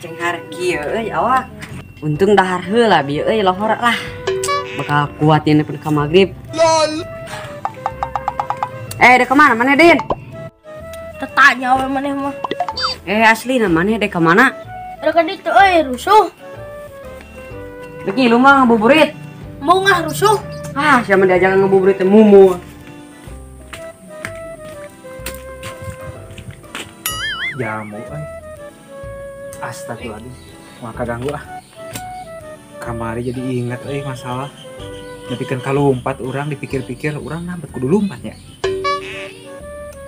Cenghar kieu euy awak. Untung dahar heula bieu euy lohor lah. Bakal kuat ini pun ka magrib. Lol. Dek kemana maneh Din? Tetanya we maneh mah. Asli maneh dek kemana? Dek ka ditu euy rusuh. Dek ngilu mah ngabuburit. Mau ngah rusuh. Ah, siapa diajak ngabuburit teh mumu. Jamu euy. Astagfirullahaladzim, wah kaganggu ah. Kamari jadi ingat masalah. Nepikeun ka lompat urang dipikir-pikir urang nambet kudu lompatnya.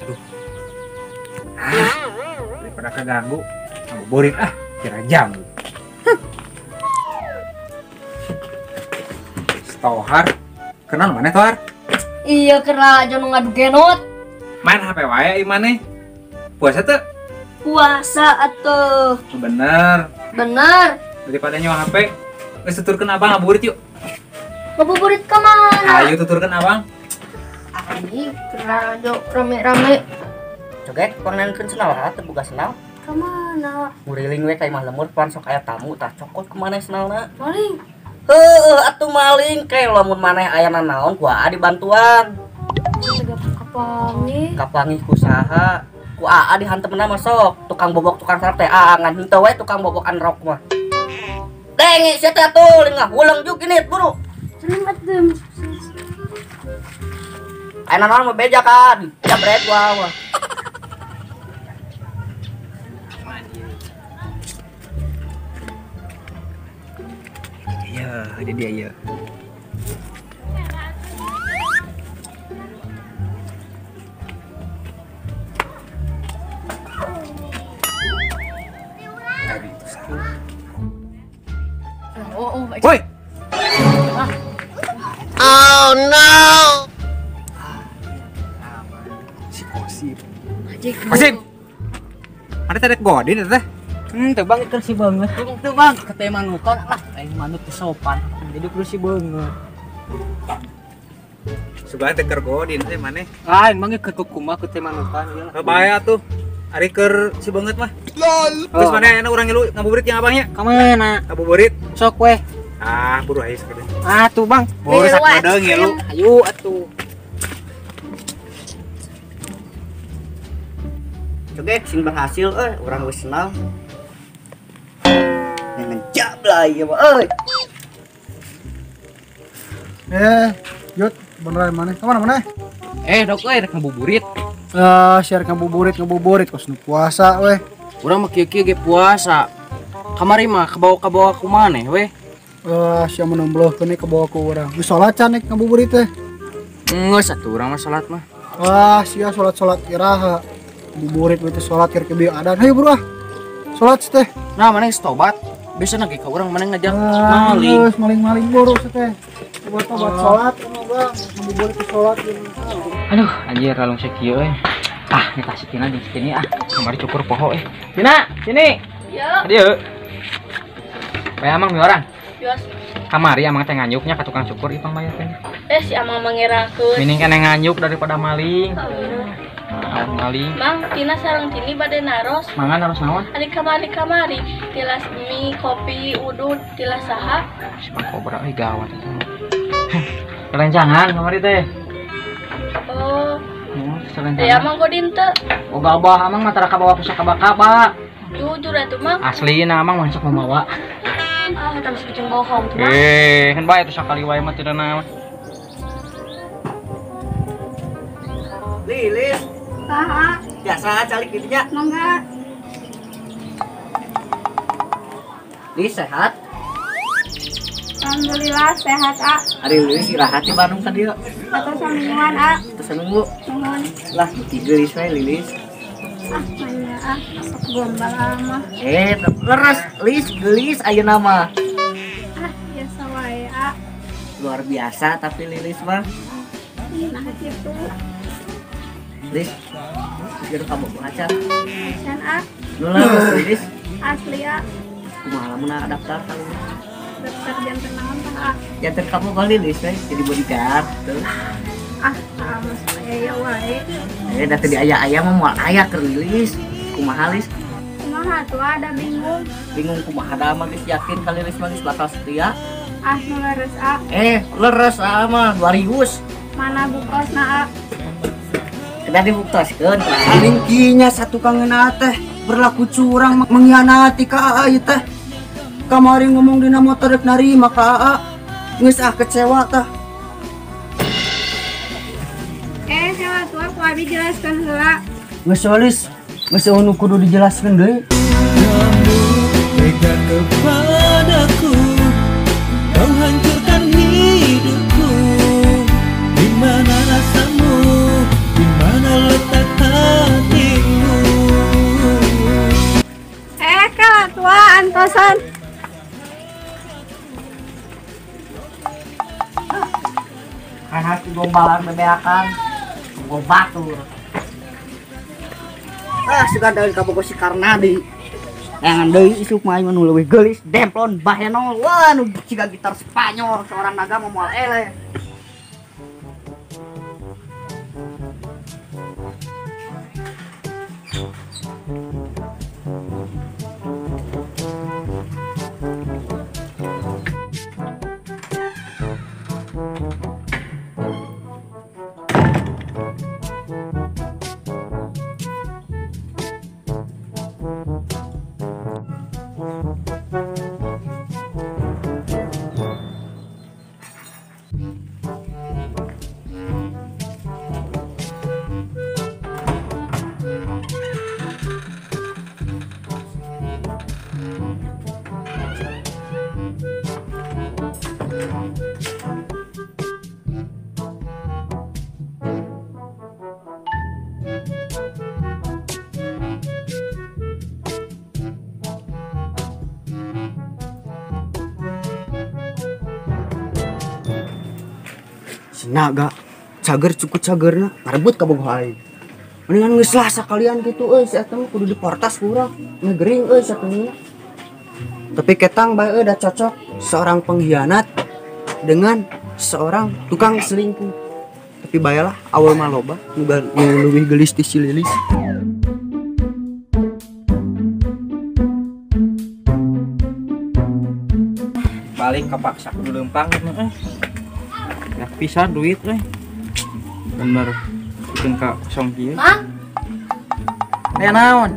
Aduh. Ah, daripada kaganggu, ngabuburit ah, kira jamu. Tohar, kenal mana Tohar? Iya kenal aja nu ngadu genot. Main HP wae maneh. Puasa teu? Puasa atuh. Bener. Bener. Daripada nyawa HP, geus tuturkeun abang ngabuburit yuk. Ngabuburit ka mana? Ayo tuturkeun abang. Anjing, kenal aja rame-rame. Coget, pangnankeun senal teu boga senal. Ka mana? Nguriling we ka imah lembur pan sok aya tamu tah cokot ku maneh senalna. Maling. Heueuh atuh maling ke lamun maneh aya nanaon ku aa dibantuan. Kapangi. Kapangi ku saha? Ku aa dihantemna mah sok, tukang bobok tukang sarap teh aa ngan henteu we tukang bobok anrok mah. Denge sia teh atuh lingah ulang juk ini buru. Seneng atuh. Aya nanaon mah beja kan, jabret gua mah. Ya, ini dia ya. Woi. Oh no. Si Kosip. Kosip. Mana tadi godin teh? Teu bang kursi banget. Teu bang kete manukan lah, aing manuk teu sopan. Jadi kursi banget. Sugan teh keur godin teh maneh. Aing mah keur kumaha kete manukan ieu lah. Bahaya tuh. Ari keur si banget mah. Lol. Terus maneh anu urang ngilu ngabuburit jeung abangnya? Ka mana? Ngabuburit. Sok weh. Ah, buru aja sakedeung. Ah, tuh bang. Buru sakedeung ngilu. Ayo atuh. Coget sing berhasil euy, urang geus senang. Ngejablah ieu mah euy. Yut, beneran maneh? Ka mana maneh? Dok euy rek ngabuburit. Share ngabuburit kos nu puasa weh. Urang mah kieu-kieu ge puasa. Kamari mah kabawa-kabawa ku maneh weh. Sia menomblohkeun kabawa ku urang. Geus salat can nek ngabuburit teh. Geus atuh urang mah salat mah. Wah, sia salat-salat iraha. Ngabuburit we teh salat keur kieu adan. Hayu buru ah. Salat teh. Nah, maneh geus tobat. Biasana ge ka urang maneh ngajak maling. Geus maling-maling buru teh. Tobat salat mah bang. Ngabuburit teh salat. Aduh, anjir lalung sakieu euy. Ah, nitah si Tina jeung si Tini ah. Kamari cukur poho euy. Tina, sini. Ya. Dieu. Bae amang mi orang. Yos. Kamari amang teh nganyuknya ka tukang cukur ipang bayar teh. Si amang mangerakeun. Mending keneh nganyuk daripada maling. Maling. Mang, Tina sareng Tini bade naros. Mangan naros naon? Ari kamari-kamari, tilas mie, kopi, udut, tilas saha. Si Bang Kobra euy gawat eta. Rencangan kamari teh. Oh. Selencangan. Ya amang godin teu. Oh gabah amang mah tara kabawa ku sakaba-kaba. Jujur atuh mang. Aslina amang mah sok mamawa. Ah, eta geus bikin bohong tuh mang. Kan bae atuh sakali wae mah tidak naon. Lilis. Saha? Biasa calik kitu nya. Mangga. Lis sehat? Alhamdulillah sehat, A. Ari Lilis iraha ti Bandung ka dieu? Atos samingguan, A. Atos saminggu. Nuhun. Lah, beuki geulis we Lilis. Ah, manya ah, sok gombal mah. Leres Lis gelis ayeuna mah. Ah, biasa wae ah. Luar biasa tapi Lilis mah. Nah gitu. Lis, jadi kamu acan. Acan ah. Nu leres Lilis. Asli ah. Kumaha lamun daftar kamu? Daftar janten naon tah ah. Janten kamu kali Lilis we jadi bodyguard tuh. Ah, mah aya wae. Da teu aya-aya mah moal aya keur Lilis. Kumaha Lis? Kumaha tuh ada bingung. Bingung kumaha da mah geus yakin ka Lilis mah geus bakal setia. Ah, nu leres ah. Leres ah mah 200. Mana buktosna ah? Kedah dibuktoskeun. Ringkinya satu kangeuna teh berlaku curang mengkhianati ka aa ieu teh. Kamari ngomong dina motor rek narima ka aa. Geus ah kecewa tah. Heula tua ku abi jelaskeun heula. Geus Lis, geus nu kudu dijelaskeun deui. Kamu tega kepadaku, kau hancurkan hidupku. Di mana rasamu, di mana letak hatimu? Kala tua antosan. Kan hati gombalan bebeakan, gua batur. Ah, suka daun kabogo si Karnadi. Jangan deui isuk mah nu leuwih geulis, demplon bahenol. Wah, nu ciga gitar Spanyol seorang naga mah moal eleh. Naga cager cukup cagerna ngarebut ka bogoh aing. Mendingan geus lah sakalian kitu euy si eta mah kudu diportas ku urang. Ngegering euy sakeuningna. Tapi ketang bae euy da cocok seorang pengkhianat dengan seorang tukang selingkuh. Tapi bae lah awal mah loba nu leuwih geulis ti si Lilis. Balik kepaksa kudu leumpang mah. Ya pisan duit euy. Bener. Bikin ka kosong kieu. Mang. Aya naon?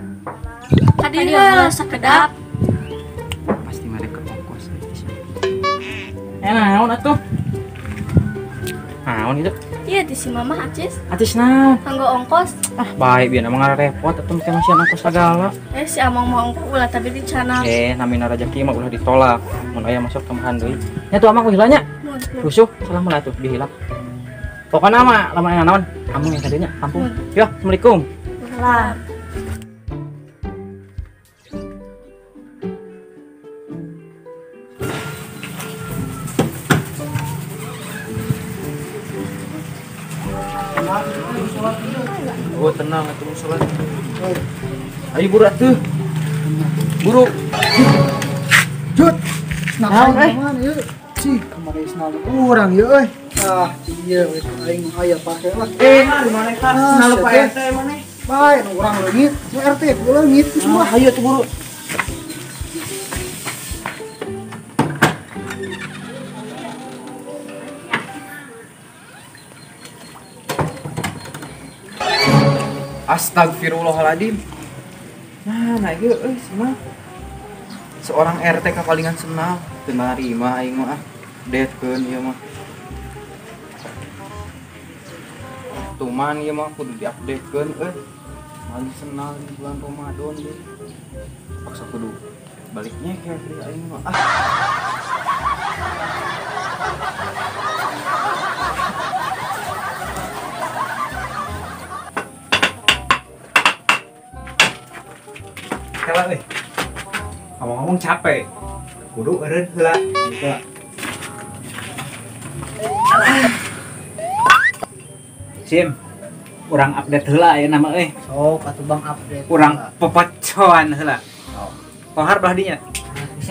Tadi heula sakedap. Pasti mereka ongkos. Aya naon atuh? Naon itu? Iya di si mamah acis. Acis naon? Kanggo ongkos. Ah, baik biar emang repot atuh mesti masih ongkos segala. Si amang mau ongkos ulah tapi dicana. Namina rejeki mah ulah ditolak. Mun aya masuk tambahan deui. Nya tuh amang heula nya. Rusuh, salah mah tuh dihilap. Pokoknya mah lama yang naon, kamu yang tadinya kampung. Ya, assalamualaikum. Salam. Oh tenang, atuh sholat. Ayo buru atuh. Buru. Jut. Naon eh? Cih, kemarin senal urang ya euy. Ah, iya we aing aya pake lah. Di mana eta? Senal Pak RT maneh? Bae nu urang leungit, nu RT ku leungit semua. Ayo tuh buru. Astagfirullahaladzim. Nah, ieu euy senal. Seorang RT kapalingan senal, teu narima aing mah ah. Detkeun ieu mah. Tuman ieu mah kudu diupdatekeun euy. Maling senal di bulan Ramadan deui. Paksa kudu baliknya ke aing mah ah. Kala euy. Ngomong-ngomong capek. Kudu eureun heula. Sim. Urang update heula ayeuna mah euy. Sok atuh Bang update. Urang popocoan heula. Kohar belah dinya.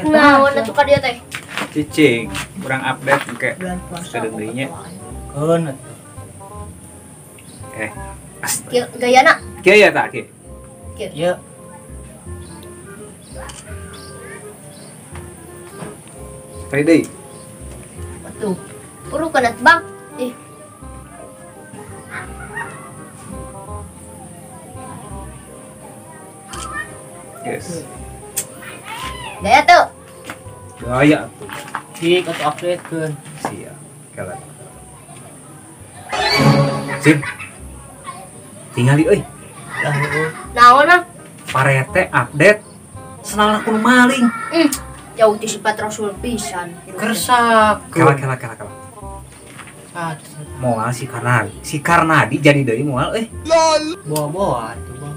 Naon atuh ka dieu teh? Cicing, urang update engke. Sadeung deui nya. Keun. Kieu gayana. Kieu ya tah kieu. Kieu. Kali deui. Atuh. Urukeun atuh Bang. Ih. Yes. Gaya tuh. Gaya tuh. Cik atuh update keun. Siap. Kala. Sip. Tingali euy. Naon ah? Parete update senal ku maling. Jauh ti sifat Rasul pisan. Kersak. Kala kala kala kala. Moal si Karnadi. Si Karnadi jadi deui moal euy. Lol. Boa-boa atuh Bang.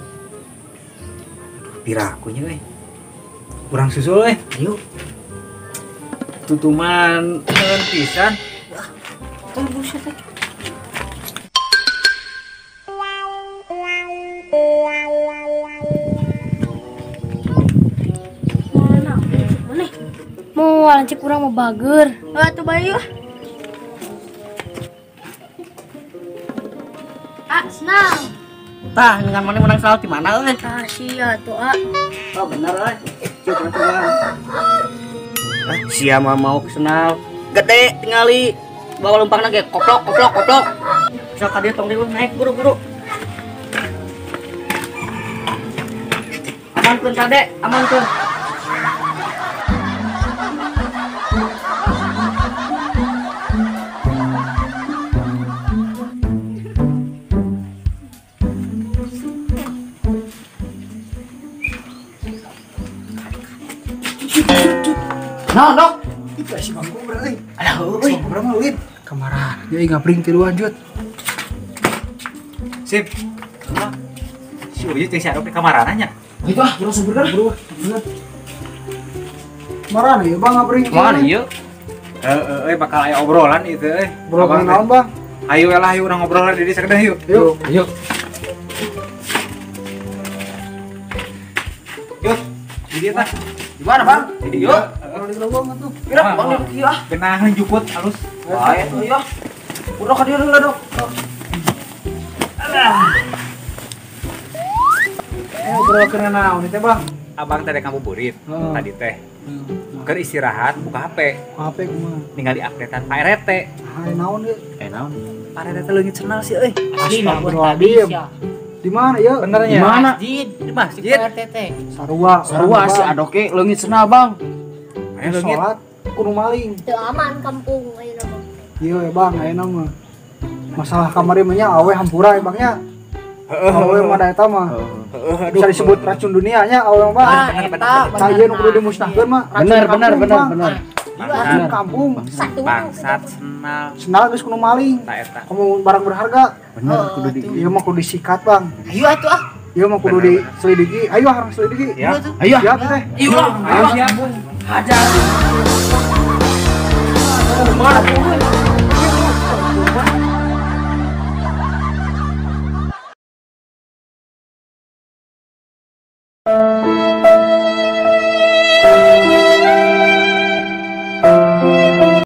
Aduh, pirakunya euy. Kurang susul euy. Ayo. Tutuman eueun pisan. Tah buset teh. Mau lancip kurang mau bager. Atuh bayu. Ah, senang. Tah, dengan mana menang salah di mana euy? Tah sia tuh, ah. Oh, bener euy. Coba coba. Ah, sia mah mau senal. Gede tingali. Bawa lumpangna ge koplok koplok koplok. Sok ka dieu tong dieu naik buru-buru. Amankeun kade, amankeun. No, no. Itu si Bang Kobra euy. Alah euy. Bang Kobra mah euy. Kamaran. Deui ngapring tiluan jut. Sip. Si Uyut jeung si Arok di kamarana nya. Itu ah, urang sumberna. Bro, bener. Marana ieu Bang ngapring. Mana ieu? Heeh, euy bakal aya obrolan ieu teh euy. Obrolan naon, Bang? Ayo lah, ayo urang ngobrolan di dieu sakedah yuk. Yuk. Yuk. Yuk. Di dieu tah. Di mana, Bang? Di dieu. Di leuweung atuh. Kira Bang di kieu ah. Genahan juput alus. Bae tuh ya. Udah ka dieu heula, Dok. Alah. Ngobrol naon teh, Bang? Abang tadi ngabuburit tadi teh. Keur istirahat buka HP. HP kumaha? Ningali updatean Pak RT. Ah, naon ieu? Naon? Pak RT leungit senal sih euy. Astagfirullahaladzim. Di mana ya? Benernya? Di mana? Masjid, di masjid Pak RT teh. Sarua. Sarua si Adoke leungit senal, Bang. Ayo salat kudu maling. Teu aman kampung ayeuna mah. Ieu ya Bang, ayeuna mah. Masalah kamari mah nya awe hampura ya Bang nya. Heeh, awe mah da eta mah. Heeh, aduh. Bisa disebut racun dunia nya awe mah Bang. Eta tah ieu nu kudu dimusnahkeun mah. Bener bener bener bener. Racun kampung. Bangsat senal. Senal geus kudu maling. Tah eta. Kamu barang berharga. Bener kudu di ieu mah kudu disikat, Bang. Ayo atuh ah. Ieu mah kudu diselidiki. Ayo harus selidiki. Ayo. Siap teh. Ayo lah. Ayo siap. Hajar. Mana?